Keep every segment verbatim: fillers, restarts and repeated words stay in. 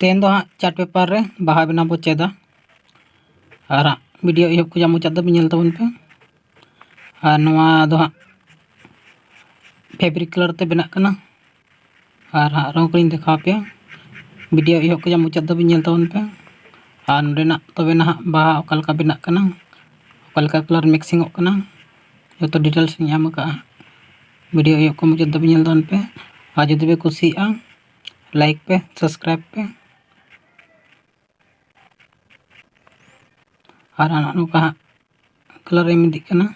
ᱛᱮᱦᱮᱧ ᱫᱚ ᱦᱟᱸᱜ ᱪᱟᱨᱴ ᱯᱮᱯᱟᱨ ᱨᱮ ᱵᱟᱦᱟ ᱵᱮᱱᱟᱣ ᱵᱚ ᱪᱮᱫᱟ᱾ ᱟᱨ ᱦᱟᱸᱜ ᱵᱷᱤᱰᱤᱭᱳ ᱮᱦᱚᱵ ᱠᱷᱚᱱᱟᱜ ᱢᱩᱪᱟᱹᱫ ᱫᱷᱟᱹᱵᱤᱡ ᱧᱮᱞ ᱛᱟᱵᱚᱱ ᱯᱮ᱾ ᱟᱨ ᱱᱚᱣᱟ ᱫᱚ ᱦᱟᱸᱜ ᱯᱷᱮᱵᱨᱤᱠ ᱠᱟᱞᱟᱨ ᱛᱮ ᱵᱮᱱᱟᱜ ᱠᱟᱱᱟ᱾ ᱟᱨ ᱦᱟᱸᱜ ᱨᱚᱝ ᱠᱚᱞᱤᱧ ᱫᱮᱠᱷᱟᱣ ᱟᱯᱮᱭᱟ᱾ ᱵᱷᱤᱰᱤᱭᱳ ᱮᱦᱚᱵ ᱠᱷᱚᱱᱟᱜ ᱢᱩᱪᱟᱹᱫ ᱫᱷᱟᱹᱵᱤᱡ ᱧᱮᱞ ᱛᱟᱵᱚᱱ ᱯᱮ᱾ ᱟᱨ ᱱᱚᱸᱰᱮᱱᱟᱜ ᱛᱚᱵᱮ ᱱᱟᱦᱟᱜ ᱵᱟᱦᱟ ᱚᱠᱟ ᱞᱮᱠᱟ ᱵᱮᱱᱟᱜ ᱠᱟᱱᱟ, ᱚᱠᱟ ᱞᱮᱠᱟ ᱠᱟᱞᱟᱨ ᱢᱤᱠᱥᱤᱝᱚᱜ ᱠᱟᱱᱟ, ᱡᱚᱛᱚ ᱰᱤᱴᱮᱞᱥ ᱤᱧ ᱮᱢ ᱟᱠᱟᱫᱼᱟ᱾ ᱵᱷᱤᱰᱤᱭᱳ ᱮᱦᱚᱵ ᱠᱷᱚᱱ ᱢᱩᱪᱟᱹᱫ ᱫᱷᱟᱹᱵᱤᱡ ᱧᱮᱞ ᱛᱟᱵᱚᱱ ᱯᱮ᱾ ᱟᱨ ᱡᱩᱫᱤ ᱯᱮ ᱠᱩᱥᱤᱭᱟᱜᱼᱟ, ᱞᱟᱭᱤᱠ ᱯᱮ, ᱥᱟᱵᱥᱠᱨᱟᱭᱤᱵᱽ ᱯᱮ᱾ ᱟᱨ ᱱᱚᱜᱼᱚ ᱱᱚᱝᱠᱟ ᱦᱟᱸᱜ ᱠᱟᱞᱟᱨ ᱮᱢ ᱤᱫᱤᱜ ᱠᱟᱱᱟ᱾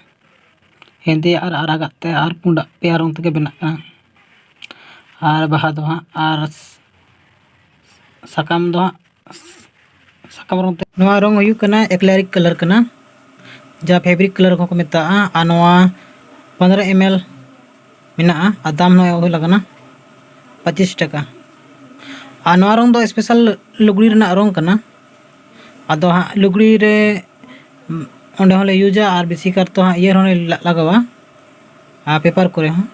ᱦᱮᱸᱫᱮᱭᱟᱜ ᱟᱨ ᱟᱨᱟᱜᱟᱜ ᱛᱮ ᱟᱨ ᱯᱩᱸᱰᱟᱜ ᱯᱮᱭᱟ ᱨᱚᱝ ᱛᱮᱜᱮ ᱵᱮᱱᱟᱜ ᱠᱟᱱᱟ᱾ ᱟᱨ ᱵᱟᱦᱟ ᱫᱚ ᱦᱟᱸᱜ ᱟᱨ ᱥᱟᱠᱟᱢ ᱫᱚ ᱦᱟᱸᱜ ᱥᱟᱠᱟᱢ ᱨᱚᱝ ᱛᱮ, ᱱᱚᱣᱟ ᱨᱚᱝ ᱦᱩᱭᱩᱜ ᱠᱟᱱᱟ ᱮᱠᱞᱮᱨᱤᱠ ᱠᱟᱞᱟᱨ ᱠᱟᱱᱟ, ᱡᱟᱦᱟᱸ ᱯᱷᱮᱵᱨᱤᱠ ᱠᱟᱞᱟᱨ ᱠᱚᱦᱚᱸ ᱠᱚ ᱢᱮᱛᱟᱜᱼᱟ᱾ ᱟᱨ ᱱᱚᱣᱟ ᱯᱚᱱᱨᱚ ᱮᱢ ᱮᱞ ᱢᱮᱱᱟᱜᱼᱟ᱾ ᱟᱨ ᱫᱟᱢ ᱱᱚᱣᱟ ᱦᱩᱭᱩᱜ ᱠᱟᱱᱟ ᱯᱚᱸᱪᱤᱥ ᱴᱟᱠᱟ᱾ ᱟᱨ ᱱᱚᱣᱟ ᱨᱚᱝ ᱫᱚ ᱥᱯᱮᱥᱟᱞ ᱞᱩᱜᱽᱲᱤ ᱨᱮᱱᱟᱜ ᱨᱚᱝ ᱠᱟᱱᱟ᱾ ᱟᱫᱚ ᱦᱟᱸᱜ ᱞᱩᱜᱽᱲᱤ ᱨᱮ ᱚᱸᱰᱮ ᱦᱚᱸᱞᱮ ᱤᱭᱩᱡᱟ ᱟᱨ ᱵᱮᱥᱤ ᱠᱟᱨ ᱛᱮ ᱦᱟᱸᱜ ᱤᱭᱟᱹ ᱨᱮᱦᱚᱸ ᱞᱮ ᱞᱟᱜᱟᱣᱟ, ᱟᱨ ᱯᱮᱯᱟᱨ ᱠᱚᱨᱮ ᱦᱚᱸ᱾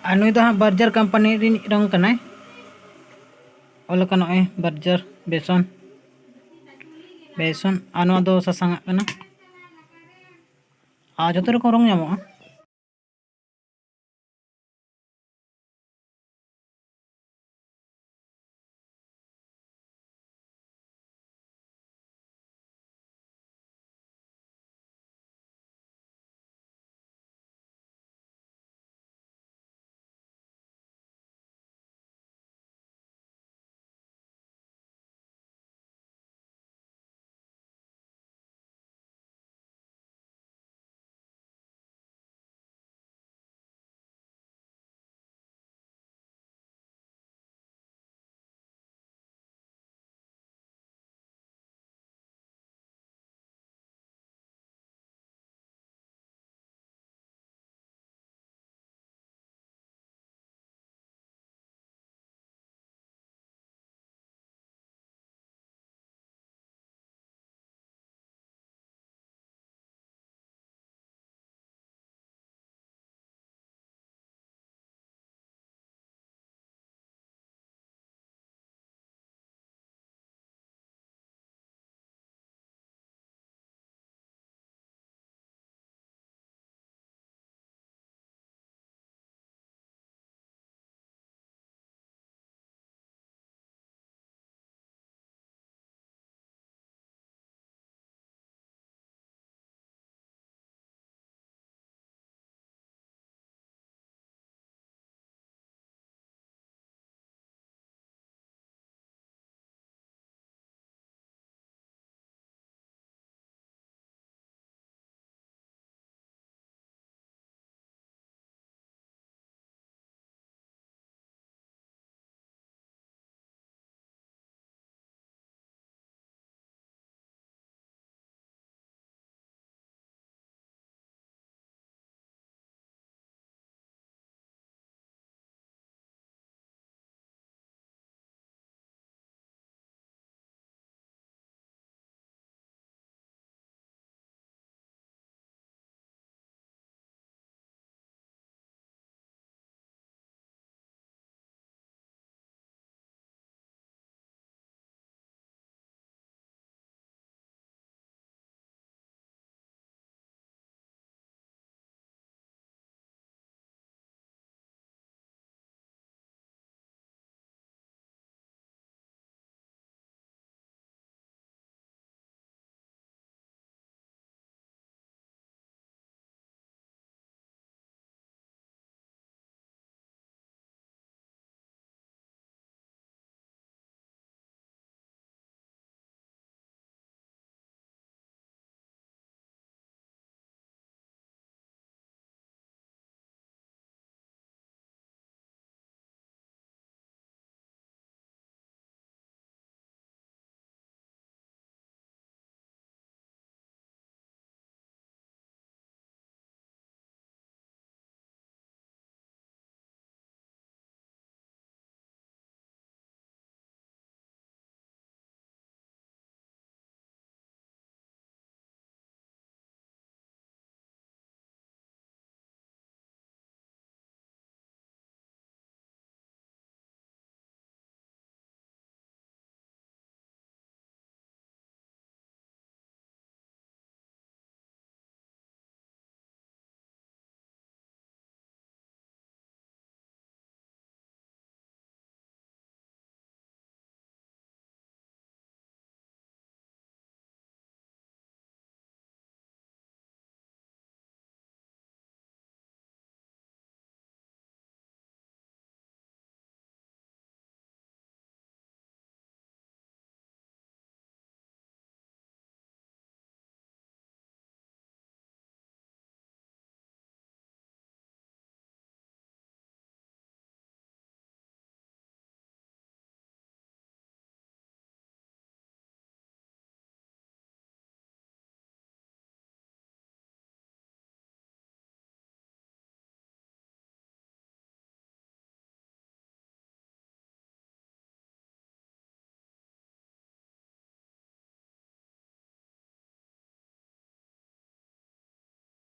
ᱟᱨ ᱱᱩᱭ ᱫᱚ ᱦᱟᱸᱜ ᱵᱟᱨᱡᱟᱨ ᱠᱳᱢᱯᱟᱱᱤ ᱨᱤᱱᱤᱡ ᱨᱚᱝ ᱠᱟᱱᱟᱭ᱾ ᱚᱞ ᱟᱠᱟᱱ ᱱᱚᱜᱼᱚᱭ ᱵᱟᱨᱡᱟᱨ ᱵᱮᱥᱚᱱ, ᱵᱮᱥᱚᱱ᱾ ᱟᱨ ᱱᱚᱣᱟ ᱫᱚ ᱥᱟᱥᱟᱝᱟᱜ ᱠᱟᱱᱟ᱾ ᱟᱨ ᱡᱚᱛᱚ ᱨᱚᱠᱚᱢ ᱨᱚᱝ ᱧᱟᱢᱚᱜᱼᱟ᱾